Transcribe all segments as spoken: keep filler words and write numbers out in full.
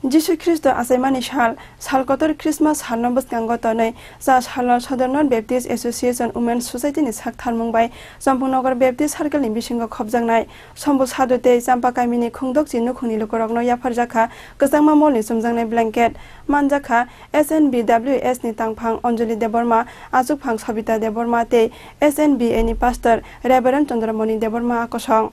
Jisu Khristo achaimani sal, sal kotor Christmas salno bwskango tonwi cha salo Sodornot Baptist Association Women's Society ni sak tharmung bai Champangnagar Baptist Circle ni bisingo khopjaknai Sombu Sadhu tei Champa kamini khungdokchi nukhungni lukurokno yapharjakha kwchangma molni chumjaknai blanket, manjakha S N B W S ni tangphang Anjali Debbarma, achukphang Sabita Debbarma tei S N B A ni pastor Reverend Chandramani Debbarma a kosong.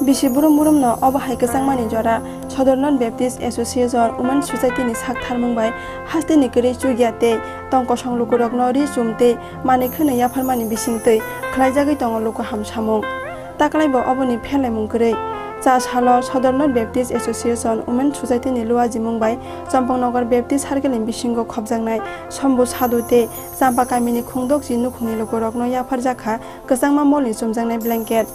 Bisi brum brumno obo hai kwchangmani jora Sodornot Baptist Association Women Society ni sak tharmung bai hasteni kwrwi chukya tei tong kosong lukurokno ri chum tei manwi kheno yapharmani bisingtwi khlaijagwi tongo luku hamsamung. Taklaibo oboni pherlaimung kwrwi. Cha salo Sodornot Baptist Association Women Society ni luajimung bai Champangnagar Baptist Circle ni bisingo khopjaknai Sombu Sadhu tei Champa kamini khungdokchi nukhungni lukurokno yapharjakha kwchangma molni chumjaknai blanket.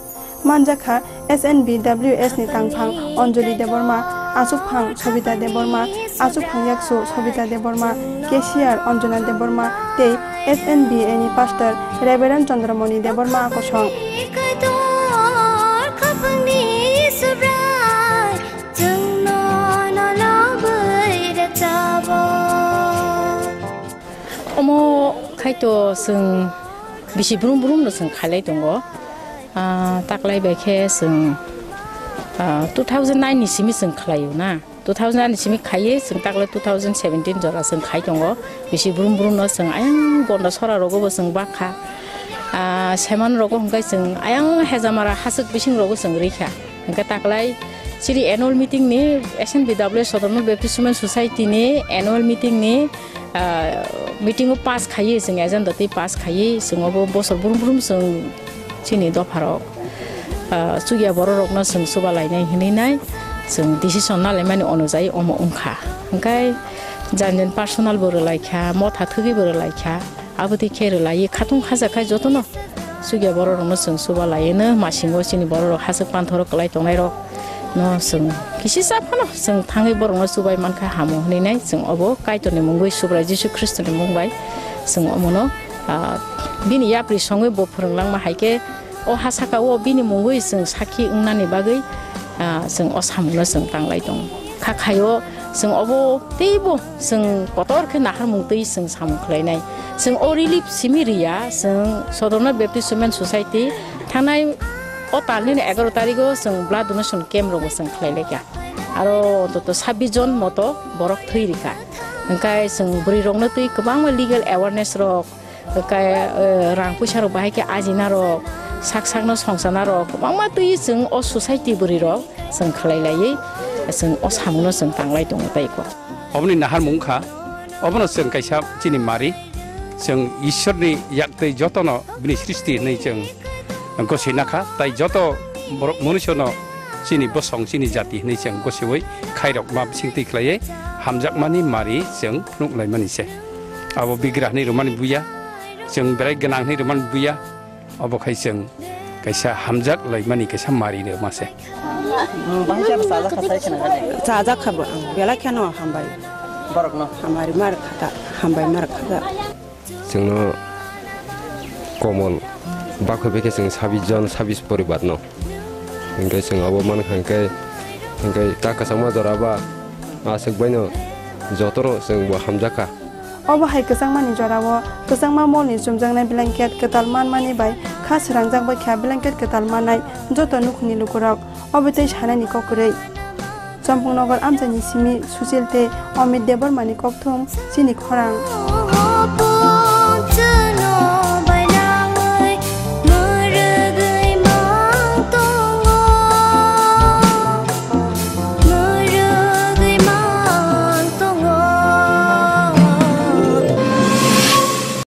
Manjakha S N B W S ni tangphang Anjali Debbarma, achukphang Sabita Debbarma, achukphang yaksu Sabita Debbarma, cashier Anjana Debbarma tei S N B A ni pastor Reverend Chandramani Debbarma a kosong. Omo khaito chwng bisi brum brum no chwng khailai tongo. Ah, taklai bai khe chwng, ah, two thousand nine ni simi chwng khlaio na. Two thousand nine ni simi khaiwi chwng taklai two thousand seventeen jora chwng khai tongo. Bisi brum brum no chwng ayang gonda sora rogo bo chwng bakha. Ah, seman rogo hwnkhe chwng ayang hejamara haswk bising rogo chwng rikha. Hwnkhe taklai chini annual meeting ni S N B W S Sodornot Baptist Women Society ni annual meeting ni, ah, meeting o pass khaiwi chwng agenda twi pass khaiwi chwng obo bosor brum brum chwng chini dopharok, ah, chukya bororokno chwng chuba lainai hinwi nai chwng decision nalaimani onujai omo wngkha. Hwnkhe jan jan personal bo rwlaikha, motha thwgwi bo rwlaikha. Abotwi khe rwlaiwi khatung khajakhai jotono chukya bororokno chwng chuba laiwino masingo chini bororok haswk panthoro kwlai tongnairokno chwng kisisa phano chwng thangwi borokno chubai mankha hamo hwnwi nai chwng obo Kaitorni mungwi Subrai Jisu Khristoni mung bai chwng omono, ah, bini yapri songwi bo phwrwng langma hai khe o ha saka o bini mungwi chwng sakhi wngnani bagwi, ah, chwng o samungno chwng tanglai tongo. Kha khaio chwng obo teibo chwng kotor khe naharmung twi chwng samung khlainai. Chwng o relief simi riya, chwng Sodornot Baptist Women Society thangnai o talnini egaroh tarigo chwng blood donation camp rogo chwng khlailaikha. Aro ontoto sabbish jon moto borok thwi rikha. Hwnkhe chwng bwrwirokno twi kwbangma legal awareness rok, hwnkhe, eh, rang puisa rok bahai khe ajina rok, sak sakno songchana rok kwbangma twi chwng o society bwrwirok chwng khlai laiwi chwng o samungno chwng tanglai tongo tei kok. Oboni naharmung wngkha, obono chwng kaisa chini mari, chwng Ishwarni yaktwi jotono bini srishti hwnwi chwng gosoi nakha, tai joto borok manusono chini bosong, chini jati hwnwi chwng gosoiwi khairokma bisingtwi khlaiwi hamjakmani mari chwng phunuk laimani se. Abo bigra hwnwi rwmani buya, chwng berai gwnang hwnwi rwmani buya, obo khai chwng kaisa hamjak laimani kaisa mari rwma se. Chajak kha bo ang, belai kheno hambai. Borokno? Hamari mar khata, hambai mar khata. Chwngno komon bakho bekhe chwng sabis jon, sabis poribar no. Hwnkhe chwng abo mankha hwnkhe, hwnkhe ta kwchangma jora ba aswk baino jotoro chwng bo hamjakha. Obo hai kwchangmani jorao kwchangma molni chumjaknai blanket kwtal manmani bai kha srangjak bai kha blanket kwtal mannai joto nukhungni lukurok obo tei sanani kok kwrwi. Champangnagar amchaini simi Suchil tei Amit Debbarmani kokthum chini khorang.